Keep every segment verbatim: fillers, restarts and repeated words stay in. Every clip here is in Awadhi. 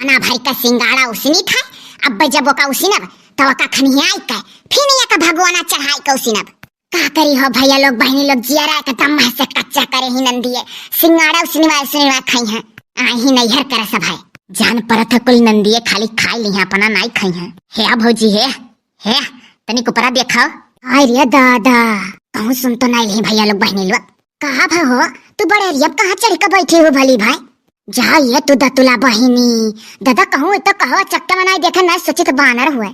अना भरी का सिंगाड़ा उसिनी था, अब जब ओका उसिनब, तो ओका खनियाई के, फिर एका भगवाना चढ़ाई के उसिनब। का करी हो भैया लोग, बहिनी लोग, जियरा एकदम मह से कच्चा करे ही नंदिये। सिंगाड़ा उसिनवा, उसिनवा खाई हैं। आही नैहर कर सब है। जान परत है कुल नंदिये खाली खाई ली हैं, अपना नाई खाई हैं। हे भौजी हे, हे, तनिक ऊपरा देखाओ। आय रे दादा, कहूँ सुन तो नाई ली भैया लोग, बहिनी लोग। कहा भा हो, तू बड़े रियब कहाँ चढ़ के बैठी हो भली भाई? जा ये तू दतुला बहिनी, दादा कहूँ तो कहो चक्का में नाई देखे, नाई सोचित बानर हुए।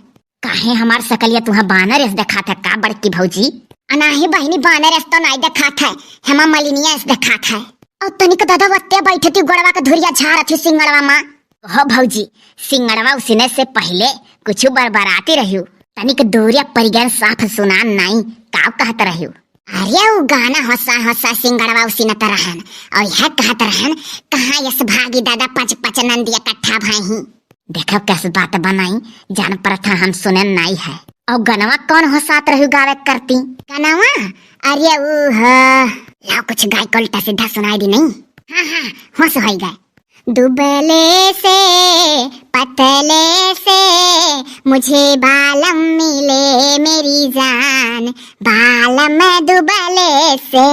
काहे हमार सकलिया तुहा बानर एस देखात है का बड़की भौजी? अनाही बहिनी बानर एस तो नाई देखात है, हेमा मलिनिया एस देखात है। और तनिक दादा वत्ते बैठती गोड़वा के धुरिया झारत ही सिंगड़वा माँ। हो भौजी, सिंगड़वा उसिने से पहिले कुछ बरबराती रहियो, तनिक दूरिया परिगन साफ सुनान नाई, काव कहत रहियो? अरे उ गाना होसा होसा सिंगड़वा उसिनत रहन, और यह कहत रहन, कहाँ यस भागी दादा पच पच नंदी इकट्ठा भई ही। देखो कैसे बात बनाई, जान परत है हम सुने नाई है। और गनवा कौन होसात रहियो गावे करती? गनवा? अरे उ ह, लाओ कुछ गाय को उल्टा सीधा सुनाई दी नहीं। हाँ हाँ, होश होई गए। दुबले से पतले से मुझे बालम मिले मेरी जान, बालम दुबले से।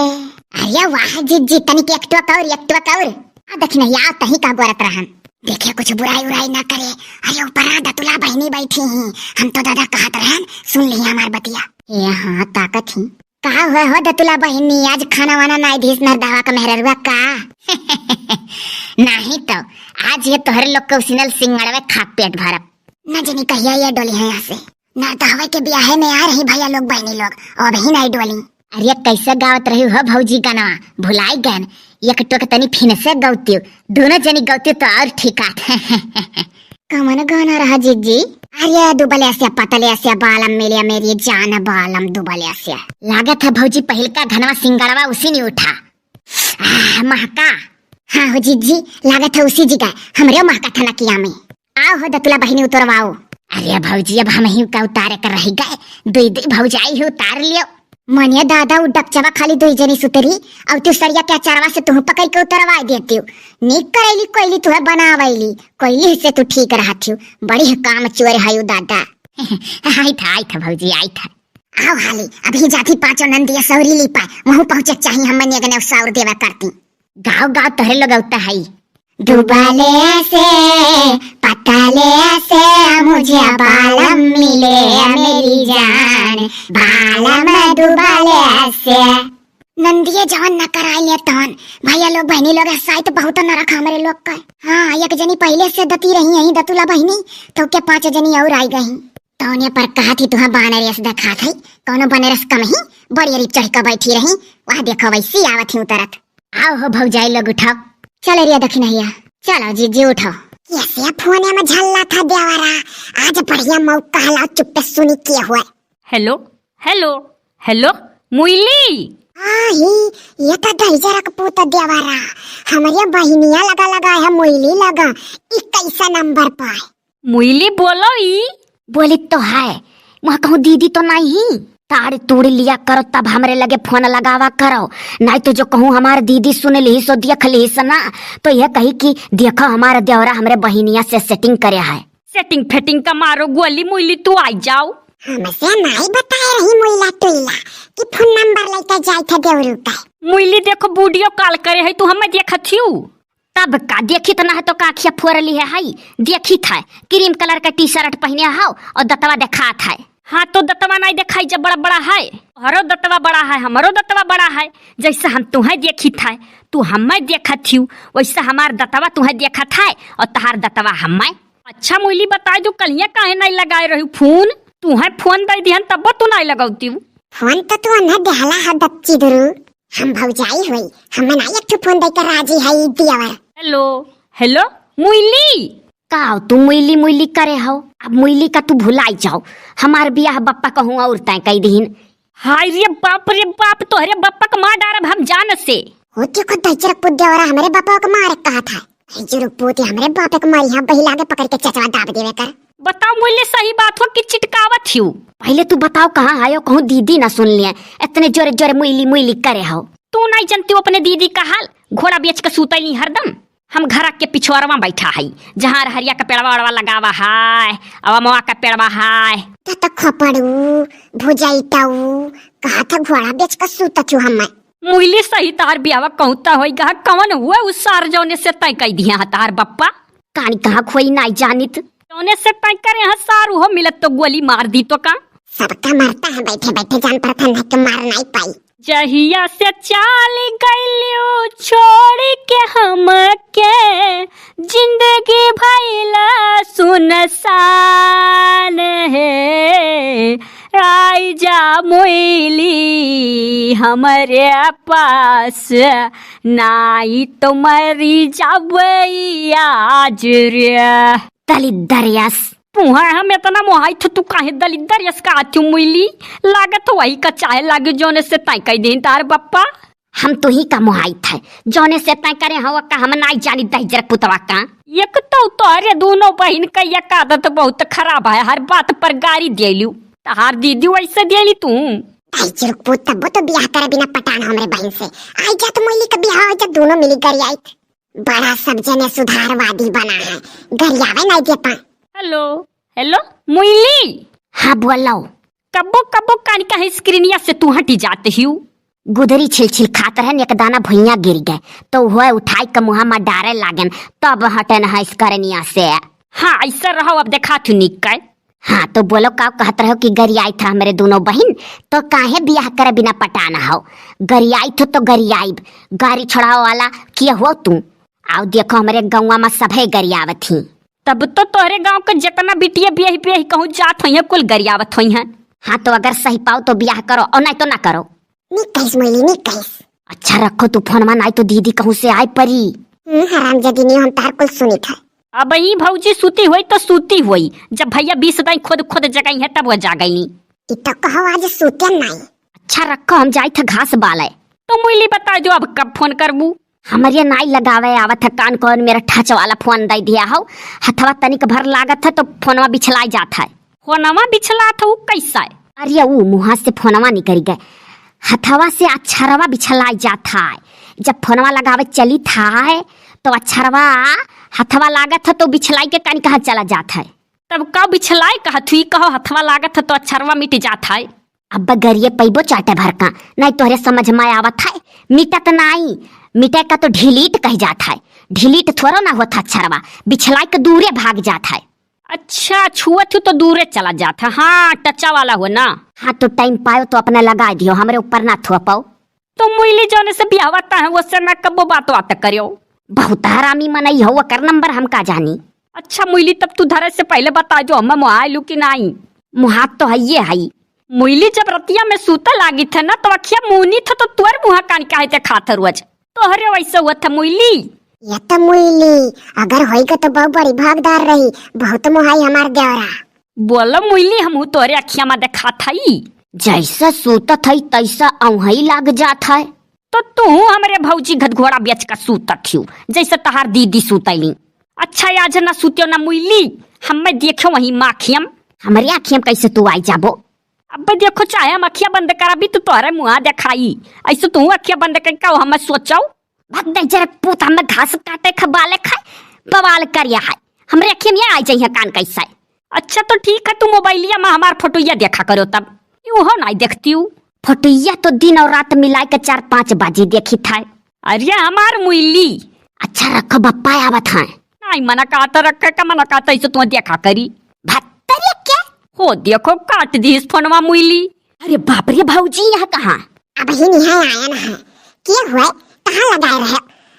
अरे वाह जिज्जी, तनिक एक टोक और, एक टोक और। आ देख नहीं, आ तही का गोरत रहन। देखे कुछ बुराई उराई ना करे। अरे ऊपर आ दतुला बहिनी बैठी ही, हम तो दादा कहत रहन, सुन ली हमार बतिया। ए हाँ, ताकत ही। का हुआ हो दतुला बहिनी, आज खाना वाना नाई धीस नरदहवा का मेहररुआ का? नहीं तो, आज ये तोहरे लोग के उसिनल सिंगड़वे खा पेट भरब। न जनी कहिया ये डोली है यहाँ से। नरदहवे के ब्याहे में आ रही भैया लोग बहिनी लोग, अबही नाई डोली। अरे कैसे गावत रही हो भौजी गनवा, भुलाई गन। एक टोक तनी फिन से गौतियो, दोनों जनी गौतियो तो और ठीक आत। कमन गाना रहा जिज्जी? अरे दुबले से पतले से बालम मिले मेरी जान बालम दुबले से। लागत है भौजी पहिलका घनवा सिंगड़वा उसी नहीं उठा। आह, महका। हाँ हो जिज्जी, लागत है उसी जगह हमरे महका था नकिया में। आओ हो दतुला बहिनी उतरवाओ। अरे भौजी अब हम ही का उतारे कर रही गए, दुई दुई भौजाई ही उतार लियो। मनिया दादा उ डकचवा खाली दुई जनी सुतरी, अब तू सरिया के अचारवा से तुहू पकड़ के उतरवाई देती। नीक करैली कोइली तुहे बनावैली, कोइली से तू ठीक रहत हियो। बड़ी काम चोर है उ दादा। आई था, आई था भौजी, आई था। आओ हाली, अभी जाती पाँचों नंदिया सौरी ली पाए, वहू पहुँचे चाही हम मनिया गने सौर देवा करती। गाँव गाँव तोहरे लोग औता है। दुबले से पतले से मुझे बालम मिले मेरी जान, बालम दुबले से। नंदिये जवन न कराई ले तवन, भैया लोग बहनी लोग हंसाई तो बहुत नरक हमरे लोग का। हाँ, एक जनी पहले से दती रही यही दतुला बहनी, तो के पाँच जनी और आई गई। तौने पर कहत ही तुहा बानर एस देखात है, कौनो बनरस कम ही, बड़ी अरी चढ़ के बैठी रही, वह देखो वैसी आवत ही उतरत। आओ हो भौजाई लोग उठाओ। चलो रे दखिनहिया, चलो जीजी उठाओ। कैसे फोने में झल्ला था देवरा, आज बढ़िया मौका हला चुप्पे सुनी के हुए। हेलो, हेलो, हेलो, मुइली। आ ही, ये तो दहिजरक पूत देवरा, हमरे बहिनिया लगा लगा है मुइली लगा, ई कैसा नंबर पाए? मुइली बोलो ई। बोली तो है, वहाँ कहूँ दीदी तो नहीं ही। ताड़ तूड़ लिया करो तब हमरे लगे फोन लगावा करो, नहीं तो जो कहूँ हमार दीदी सुन ली सो देख ली सो ना, तो यह कही कि देखो हमार देवरा हमरे बहिनिया से सेटिंग करे है। सेटिंग फेटिंग का मारो गोली मुइली तू आई जाओ। हमसे नहीं बताए रही मुइला टुइला कि फोन नंबर लेके जाए था देवरू का। मुइली देखो वीडियो कॉल करे है तू हमें देखत हियो। तब का देखित ना है तो का आँखिया फोर ली है, हाई देखित है, क्रीम कलर का टी शर्ट पहने हाउ और दतवा देखात है। हाँ तो दतवा नहीं देखाई जब बड़ा बड़ा है, हरो दतवा बड़ा है, हमरो दतवा बड़ा है, जैसे हम तुहें देखित है, तू हमें देखत हियो, वैसे हमार दतवा तुहें देखत है और तहार दतवा हमें। अच्छा मुइली बताई दो कलिया काहे नहीं लगाए रहू फोन, तुहें फोन दे दिहन तब तू नहीं लगौती। फोन तो तू अन्ना देहला है बच्ची दुरू। हम भौजाई होई, हमें ना एक ठो फोन देकर राजी है ई दियावर। हेलो, हेलो, मुइली। का हो तू मुइली मुइली करे हो? अब मुइली का तू भुलाई जाओ, हमार बियाह बप्पा कहूँ और तय कई दीन। हाय रे बाप रे बाप, तोहरे बप्पा का मार डारब हम जान से। होती खुद दहिजरक पूत देवरा हमरे बप्पा का मार कहा था। दहिजरक पूत हमरे बाप का मारी यहाँ बहिला के पकड़ के चचवा दाब देवे कर। बताओ मुइली सही बात हो कि चिटकावत हियो? पहले तू बताओ कहाँ आयो, कहूँ दीदी ना सुन लिया, इतने जोरे जोरे मुइली मुइली करे हो। तू नहीं जानती हो अपने दीदी का हाल, घोड़ा बेच के सूतैली हरदम। हम घरा के पिछुआरवा बैठा हई, जहाँ रहरिया का पेड़वा ओड़वा लगावा है, अवमवा का पेड़वा है। त, त खोपड़ू, भुजैतऊ, कहा था घोड़ा बेच के सूतत हूँ हम्मे। मुइली सही तहार बियाहवा कहूँ त होई गा, कवन हुआ उ सार जौने से तय कई दिया है तहार बप्पा? कानी कहाँ खोई नाई जानित। जौने से तय करे हैं सार उहो मिलत तो गोली मार दी तो का? सबका मरता है बैठे बैठे, जान पड़ता है ना कि मार नाई पाई। जहिया से चाल गइल्यू छोड़ के हमके, जिंदगी भइला सुनसान है। आई जा मुइली हमरे पास, नाई तो मरी जाबे आज रे। दलिद्दर यस। तुहा हम इतना मोहाइत ह, तू काहे दलिद्दर यस का आती मुइली? लागत वही का चाहे लागे जौने से तय कई देन तार बप्पा। हम तुही का मोहाइत है, जौने से तय करे हव का हम नाई जानी दहिजर पुतवा का। एक तो तोहरे दोनों बहिन का एक आदत बहुत खराब है, हर बात पर गारी देलू। तहार दीदी वैसे देली तू। दहिजर पुत तब्बो तो बियाह करे बिना पटान हमरे बहिन से। आई जात मुइली का बियाह हो जात दोनों मिली गरियाइत। बड़ा सब जने सुधारवादी बना है, गरियावे नाई देता। हेलो, हेलो, मुइली। हाँ, बोलो। कब्बो, कब्बो कान का है स्क्रीनिया से तू हटी जाते हिउ। गुदरी छिल छिल खात रहन, एक दाना भुइयां गिर गए, तो वह उठाई के मुहा मा डारे लागन, तब हटन है स्क्रीनिया से। हाँ, ऐसा रहो, अब देखा थू निक के। हाँ, तो बोलो, का कहत रहो कि गरियाइत ह हमरे दोनों बहिन, तो काहे बियाह करे बिना पटान हो? गरियाइत हो तो गरियाइब, गारी छोड़ावे वाला के हो तू? आओ देखो, हमरे गौवा मा सभे गरियावत ही। तब तो तोहरे गाँव के जितना बिटिया बियाही बियाही कहूँ जात होइहैं, कुल गरियावत होइहैं। हाँ, तो अगर सही पाओ तो बियाह करो, और नाई तो ना करो। निक कहिस मुइली, निक कहिस। अच्छा रखो तू फोनवा, नाई तो दीदी कहूँ से आए परी। हम्म, हरामजादी नहीं, हम तार कुल सुनित है। अबहीं भौजी सूती होई तो सूती होई, जब भैया बीस दाई खुद खुद जगाई है तब वह जागई नी। ई तो कहो आज सूते नाई। अच्छा रखो, हम जाई थे घास बाले। तो मुइली बता जो अब कब फोन करबू? हमरे नाई लगावे आवत है कान, कौन मेरा ठच वाला फोन दे दिया हो, हथवा तनिक भर लागत है तो फोनवा बिछलाई जात है। फोनवा बिछलात है, उ कैसा है? अरे उ मुहा से फोनवा निकल गए, हथवा से अक्षरवा बिछलाई जात है। जब फोनवा लगावे चली था तो अक्षरवा हथवा लागत है तो बिछलाई के कानी कहाँ चला जात है। तब का बिछलाई कहत हुई, कहो हथवा लागत है तो अक्षरवा मिट जात है। अब गरिये पैबो चाटे भर का, नाई तोहरे समझ मा आवत है। मिटत नाई, मिटे का तो डिलीट कह जात है। डिलीट थोड़ो ना होत है अक्षरवा, बिछलाई के दूरे भाग जात है। अच्छा, छुअत हूँ तो दूरे चला जात है। हाँ, टचा वाला हो ना। हाँ, तो टाइम पायो तो अपना लगा दियो, हमरे ऊपर ना थोपो। तो मुइली जौने से बियाहवा तय है, उससे ना कब्बो बात बात करियो। बहुत हरामी मनई हो, ओकर नंबर हम का जानी। अच्छा मुइली, तब तू धरे से पहले बता जो हम मोहाइलू कि नाई? मोहात तो हइये हई। मुइली जब रतिया में सूते लागित है ना, तो अखिया मूनी थे तो तुअर मुहा कान काहे ते खात है रोज? तोहरे वैसे हुआ था मुइली। ये तो मुइली, अगर होई के तो बहुत बड़ी भागदार रही, बहुत मोहाई हमार देवरा। बोलो मुइली, हमहू तोहरे अखिया में देखात हई। जैसे सूतत हई तैसा औंहई लाग जात है। तो तू हमरे भौजी घदघोड़ा बेच के सूतत हियो, जैसे तहार दीदी सूतैली। अच्छा आज ना सूतियो ना मुइली, हम्मे देखो वही माखियम। हमरे आँखियम कैसे तू आई जाबो? अब देखो चाहे हम अखिया बंद कराबी तो तोहरे मुहा देखाई। ऐसे तू अखिया बंद करके हमें सोचो। भग दे जरा पूत, हमें घास काटे खबाले खाए, बवाल करिया है। हमरे अखियम ये आई जाइए कान कैसे। अच्छा तो ठीक है, तू मोबाइलिया में हमार फोटोइया देखा करो तब। यूं हो नाई देखती हूँ। फोटोइया तो दिन और रात मिला के चार पाँच बाजी देखी था। अरे हमार मुइली। अच्छा रखो बप्पा आवत हैं। नाई मना कहता रखे का, मना कहता इसे तू देखा करी। भत्तरिया के? हो देखो काट दी इस फोनवा मुइली। अरे बाप रे भौजी, यहाँ कहाँ? अबहिन यहाँ आयन है। के हुए? कहाँ लगाए रहे?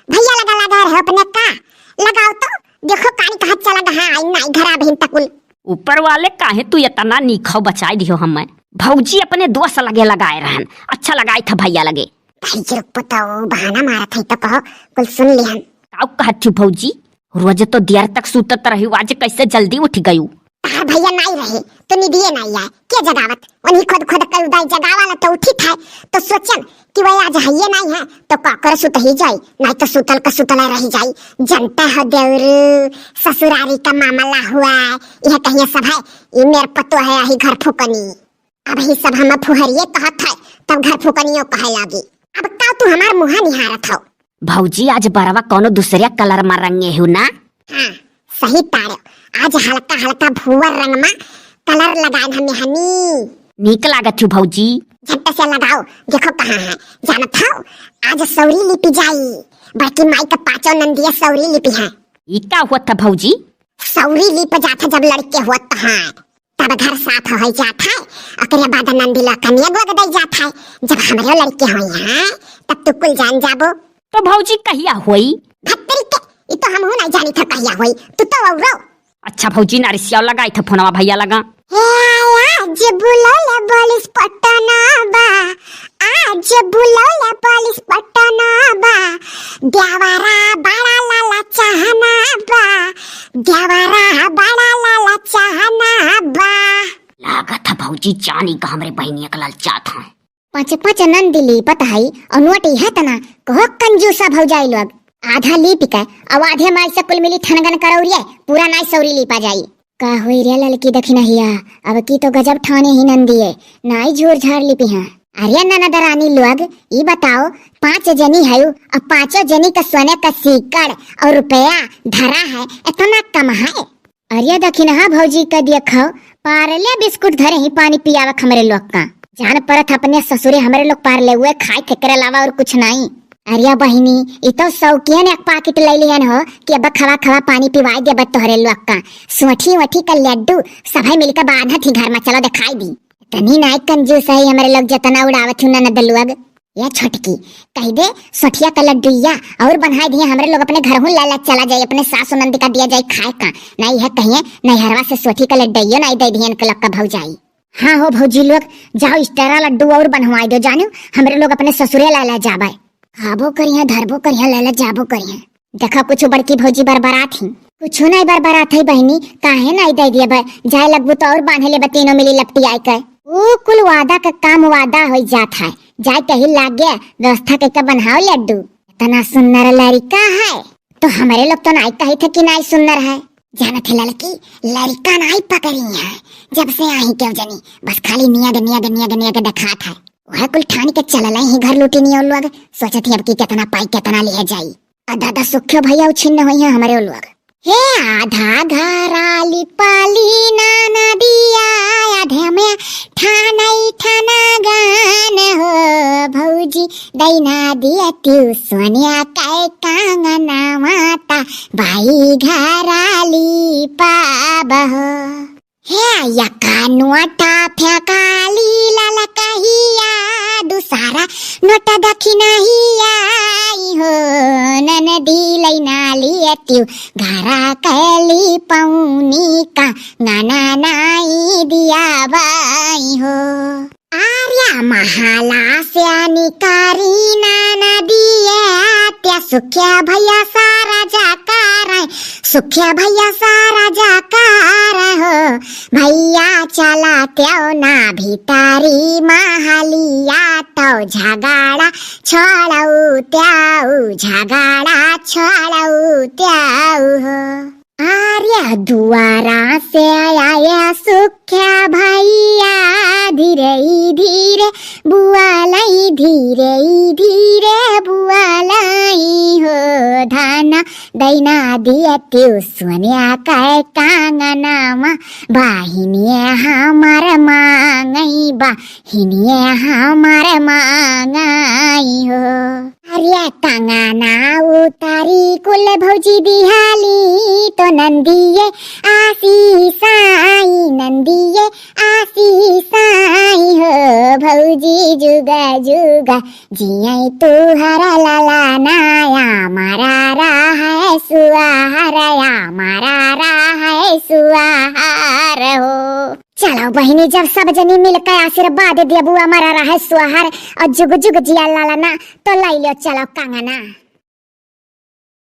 भैया लगा लगाए रहे अपने का? लगाओ तो। देखो कानी कहाँ चला गया, आई नाई घर अबहिन तकुल। ऊपर वाले काहे तू इतना नीक हो बचाई दियो हमें। भौजी अपने दोस्त लगे लगाए रहन, अच्छा लगाई था भैया लगे। भाई जी रुक बताओ, बहाना मारत है तो कहो, कुल सुन लिहन। काऊ कहत थी भौजी, रोज तो देर तक सूतत रही, आज कैसे जल्दी उठ गयू? तार भैया नाई रहे तो निदिये नाई आए, के जगावत? उन्हीं खुद खुद कल उदाई जगावा ला तो उठी था, तो सोचन कि वह आज हइये नाई है तो का करे सुत ही जाई, नाई तो सुतल का सुतल रह जाई। जनता हो देवरू, ससुरारी का मामला हुआ है, यह कहिए सब है, ये मेर पतो है यही घर फुकनी। अब ही सब हम फुहरिये कहत है, तब घर फुकनियो कहे लागी। अब का तू हमार मुहा निहारत हो? भौजी, आज बरवा कौनो दूसरे colour मा रंगे हू ना? हाँ, सही तारे। आज हल्का हल्का भूअर रंग मा colour लगाए हम हनी। नीक लागत हू भौजी। झट से लगाओ, देखो कहाँ है। जानत हो, आज सौरी लिपि जाई। बड़की माई का पाँचों नंदिया सौरी लिपि है। ई का होत है भौजी? सौरी लिप जात है जब लड़के होत है। तब घर साफ होइ जात है, ओकरे बाद नंदी ला कनिया गोग दई जात है। जब हमरे लड़के होई हैं, तब तू कुल जान जाबो। तो भौजी कहिया होई? भत्तरी के, ई तो हमहू नहीं जानी था कहिया होई। तू तो औरो। अच्छा भौजी, ना रिसियाओ, लगाई था फोनवा भैया लगा। हे आज बुलौले बालिस पटना बा, आज बुलौले बालिस पटना बा, देवरा बड़ा लाला चाहना बा, देवरा बड़ा लाला चाहना बा। लागत है भौजी जानी का हमरे बहिनिया का ललचात है। पाँच पाँच नंदी लीपत हई और नोट इहे तना, कहो कंजूसा भौजाई लोग। आधा लीप के अब आधे माई से कुल मिली ठनगन करौरिए, पूरा नाई सौरी लीपा जाई। का होई रे ललकी दखिनहिया, अब की तो गजब ठाने ही नंदिये, नाई झूर झार लिपि हैं। अरे ननद रानी लोग, ई बताओ, पाँच जनी है, अब पाँचों जनी का सोने का सीकड़ और रुपया धरा है, इतना कम है? अरे दखिनहा भौजी का देखो, पारले बिस्कुट धरे ही पानी पियावक हमरे लोग का। जान परत अपने ससुरे हमरे लोग पारले हुए खाए के करे अलावा और कुछ नाई। अरे बहिनी, ई तो शौकियन एक पाकिट ले लिहन हो कि अब खवा खवा पानी पिवाई देबत तोहरे लोग का। सोठी वोठी का लड्डू सभे मिलकर बांधत ही घर में, चलो दिखाई दी। तनी नाई कंजूस है हमरे लोग, जतना उड़ावत हूँ ननद लोग। या छोटकी, कहि दे सोठिया का लड्डुइया और बनाई दिए, हमरे लोग अपने घर हूँ लाला चला जाए, अपने सासु नंद का दिया जाए खाए का। नाई है कहिए नैहरवा से सोठी का लड्डुइयो नाई दे दिए इनके लोग का भौजाई। हाँ हो भौजी लोग, जाओ इस्टेरा लड्डू और बनवाई दो जानू, हमरे लोग अपने ससुरे लाला जाबे। खाबो करिहें, धरबो करिहें, लाला जाबो करिहें। देखा कुछ बड़की भौजी बरबरात ही। कुछ नाई बरबरात है बहिनी, काहे नाई दे दिए बे? जाए लगबू तो और बांधे लेबे तीनों मिली लपटी आए के। ऊ कुल वादा का काम वादा होई जात है, जाए कही लागे व्यवस्था कइके बनाओ लड्डू। इतना सुंदर लड़का है तो हमरे लोग तो नाई कही थे कि नाई सुंदर है। जानत है ललकी, लड़का नाई पकड़ी है, जब से आई क्यों जनी, बस खाली नियग नियग नियग नियग दिखात है। वह कुल ठानी के चलल ही घर लूटी नियो लोग, सोचत ही अब की कितना पाई कितना लिहे जाई। आ दादा सुख्यो भैया उछिन्न होई हैं हमरे लोग। हे आधा घराली पाली ना नदिया, आधे में ठानई ठनगन हो, भौजी दैना दिया तिउ सोनिया कै कांगना माता, बाई घराली पाब हो। हे यका नोटा फेंकाली ललकहिया, दुसारा नोटा दखिनहिया, आई हो ननदी लैना लियतिउ, घरा कैली पौनी कांगना नाई दिया बाई हो। आर्या महाला से निकारी ना नदिया, त्या सुख्या भैया सारा जाकाराय, सुख्या भैया सारा जाकार हो, भैया चला त्यो ना भितरी महलिया, तौ झगड़ा छोड़ौ त्याऊ, झगड़ा छोड़ौ त्याऊ हो। आर्या दुआरा से आया सुख्या भैया, धीरे धीरे बुआलाई, धीरे धीरे बुआलाई हो, धाना दैना दिया तिउ सोनिया कै कांगनामा, बाहिनिए हमार मांगई, बाहिनिए हमार मांगई हो। अरे कांगना उतारी कुल भौजी दिहाली, तो नंदिये आशीष आई, नंदिये आशीष आई हो, भौजी जुगा जुगा जियै तुहर लाला नाया, मारा रहा है सुआहर या, मारा रहा है सुआहर हो। चलो बहिनी, जब सब जनी मिलके आशीर्वाद देबू, मारा रहा है सुआहर और जुग जुग जिया लाला ना, तो लाई लो चलो कांगना।